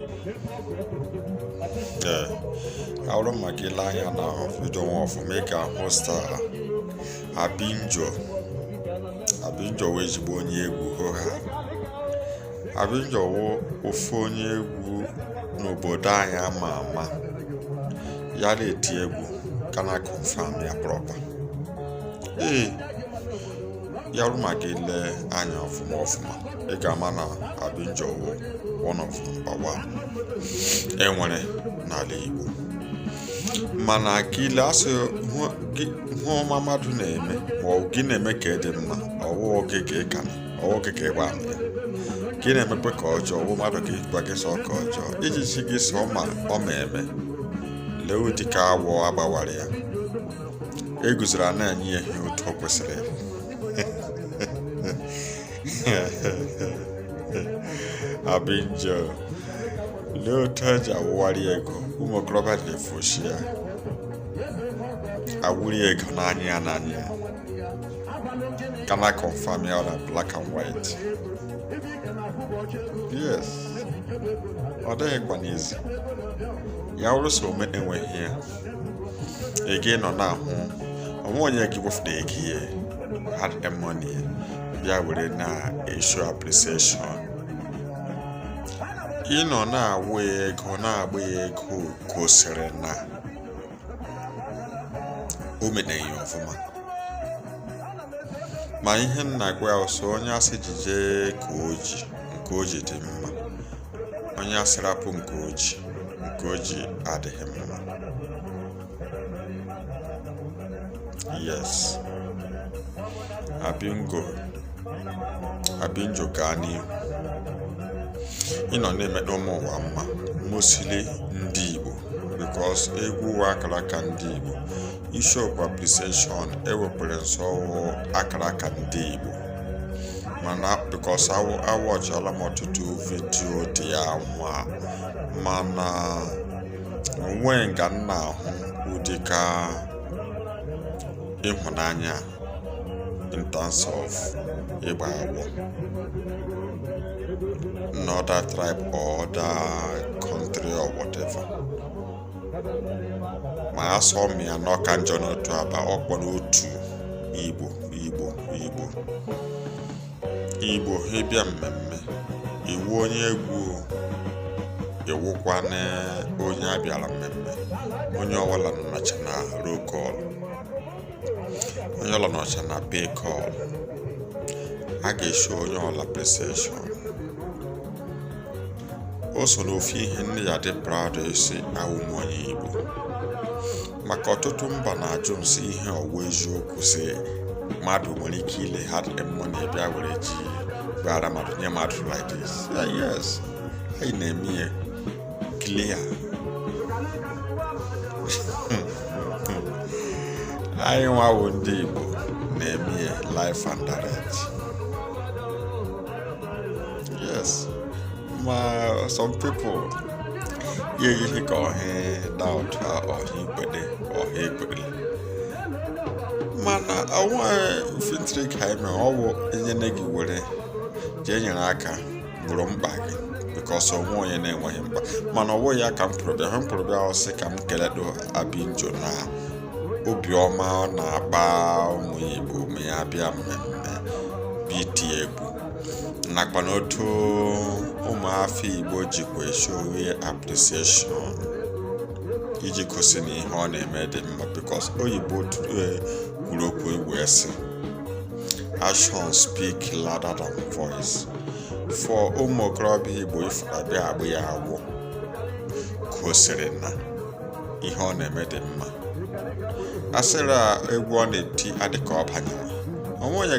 Ee, ọ bụrụ ma gị lee anya na video nwa ọfụma, ị ga-ahụ star Abinjo. Abinjo wụ ezigbo onye egwu hoha. Abinjo wụ ofu onye egwu n'obodo anyị ama ama. Ya na-eti egwu ka na confirm ya proper. Ee, ya bụrụ ma gị lee anya ọfụma ọfụma, ị ga-ama na Abinjo wụ one of number one enwere n'ala Igbo. Mana gị lee, asị hụ ọma mmadụ na-eme, ma ọ gị na-eme ka dị mma, ọwụwụ gị ka ị ka ọwụ gị ka ịgba ama ya. Gị na-emekwe ka ọjọọ, ọwụ mmadụ ka ịgwa gị sọ ka ọjọọ iji chi gị sọ ma ọ ma eme. Lee ụdị ka awọ agbawara ya eguzoro a na-enye ya ihe otu o kwesịrị. Abinjo, lee otu eji awụgharị ego. Ụmụ okorobịa ji efoshi ya awụri ego n'anya ya n'anya ya ka na confirm ya na black and white. Yes, ọ dịghịkwa n'izi ya wụrụ so ome enweghị ya. Ị ga nọ na-ahụ onwe onye gị wefụta ego ya, hard earned money, bịa were na-eshow appreciation. Ịnọ na-awụ ya ego, na-agba ya ego, gosiri na o mere ya ọfụma. Ma ihe m na-agwa ya ọsọ, onye asị jije ka o ji nke o ji dị mma, onye asị rapụ nke o ji, nke o ji adịghị mma. Yes, Abingo, Abinjo, gaa n'ihu. Ị nọ na-emeta ụmụ ụwa mma, mostly ndị Igbo, because egwu wụ akara aka ndị Igbo. Isiokwu appreciation ewekwere nsọ wụ akara aka ndị Igbo. Mana because awatchala m ọtụtụ video dị ya nwa, mana onwe nga m na-ahụ ụdị ka ịhụnanya in terms of ịgba agbọ in other tribe or other country or whatever. Ma asọ m ya na ọka njọ n'otu aba ọkpọ n'otu Igbo Igbo Igbo Igbo. Ịbịa mmemme, iwu onye egwu, iwukwana onye abịara mmemme, onye ọbụla nọcha na roll call, onye ọbụla nọcha na pay call, a ga-eshow onye ọbụla appreciation. O so n'ofu ihe nne ya dị proud esi awụ m onye Igbo, maka ọtụtụ mba na-ajụ m sị ihe ọwụ eziokwu si mmadụ nwere ike ile hard earned money bịa were ji gbara mmadụ, nye mmadụ like this. Yeah, yes, anyị na-eme ya clear. Anyị nwawo ndị Igbo na-eme ya live and direct. Yes, ma some people ya eyighị ka ọha doubt ha, ọha ikwede, ọha ekwere, mana onweghị fintiri ka anyị mere. Ọwụ enyene gị were jee nyere aka gburu mkpa gị, because onwe onye na-enweghị mkpa. Mana ọwụ ya ka m pụrụ bịa, m pụrụ bịa ọsị ka m keledo Abinjo na obiọma ọ na-akpa ụmụ Igbo ma ya bịa mmemme biti egwu, nakwa n'otu ụmụafọ Igbo jikwa eshow appreciation iji gosi na ihe ọ na-eme dị mma, because oyibo kwuru okwu wee sị, "Action speak louder than voice." For ụmụ okorobịa Igbo ifụtabịa agbụ ya agwụ gosiri na ihe ọ na-eme dị mma. Asịrị a egwu ọ na-eti adị ka ọ banyere onwe onye.